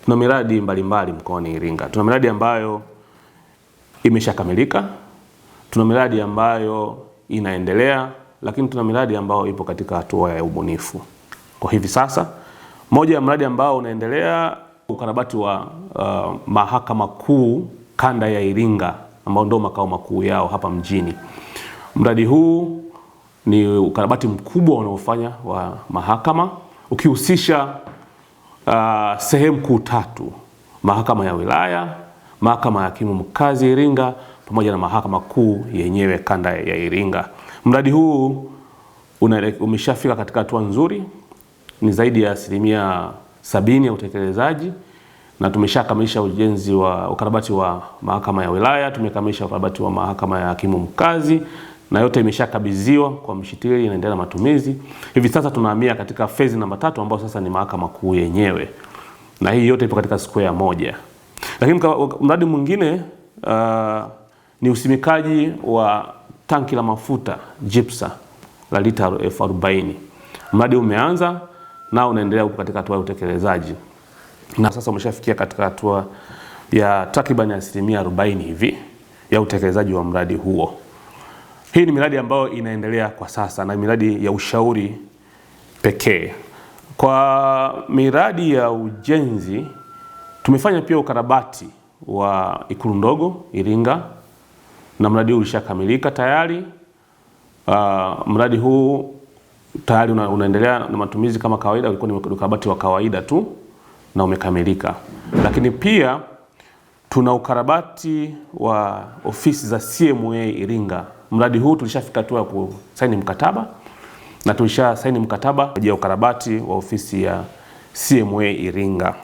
Tuna miradi mbalimbali mkoani Iringa. Tuna miradi ambayo imeshakamilika, tuna miradi ambayo inaendelea, lakini tuna miradi ambayo ipo katika hatua ya ubunifu kwa hivi sasa. Moja ya mradi ambao unaendelea, ukarabati wa Mahakama Kuu Kanda ya Iringa ambao ndio makao makuu yao hapa mjini. Mradi huu ni ukarabati mkubwa unaofanya wa mahakama ukihusisha sehemu kuu tatu: mahakama ya wilaya, mahakama ya hakimu mkazi Iringa pamoja na mahakama kuu yenyewe kanda ya Iringa. Mradi huu umeshafika katika hatua nzuri, ni zaidi ya 70% ya utekelezaji na tumeshakamilisha ujenzi wa ukarabati wa mahakama ya wilaya, tumekamilisha ukarabati wa mahakama ya hakimu mkazi na yote imeshakabidhiwa kwa mshitiri, inaendelea na matumizi. Hivi sasa tunahamia katika phase namba 3 ambayo sasa ni mahakama kuu yenyewe, na hii yote ipo katika square moja. Lakini mradi mwingine ni usimikaji wa tanki la mafuta Jipsa la lita 40,000. Mradi umeanza na unaendelea huko katika hatua ya utekelezaji na sasa umeshafikia katika hatua ya takriban 40% hivi ya utekelezaji wa mradi huo. Hii ni miradi ambayo inaendelea kwa sasa na miradi ya ushauri pekee. Kwa miradi ya ujenzi tumefanya pia ukarabati wa Ikulu ndogo Iringa na mradi huu ulishakamilika tayari. Mradi huu tayari unaendelea na matumizi kama kawaida, ulikuwa ni ukarabati wa kawaida tu na umekamilika. Lakini pia tuna ukarabati wa ofisi za CMA Iringa. Mradi huu tulishafika hatua ya kusaini mkataba na tulisha saini mkataba ya ukarabati wa ofisi ya CMA Iringa.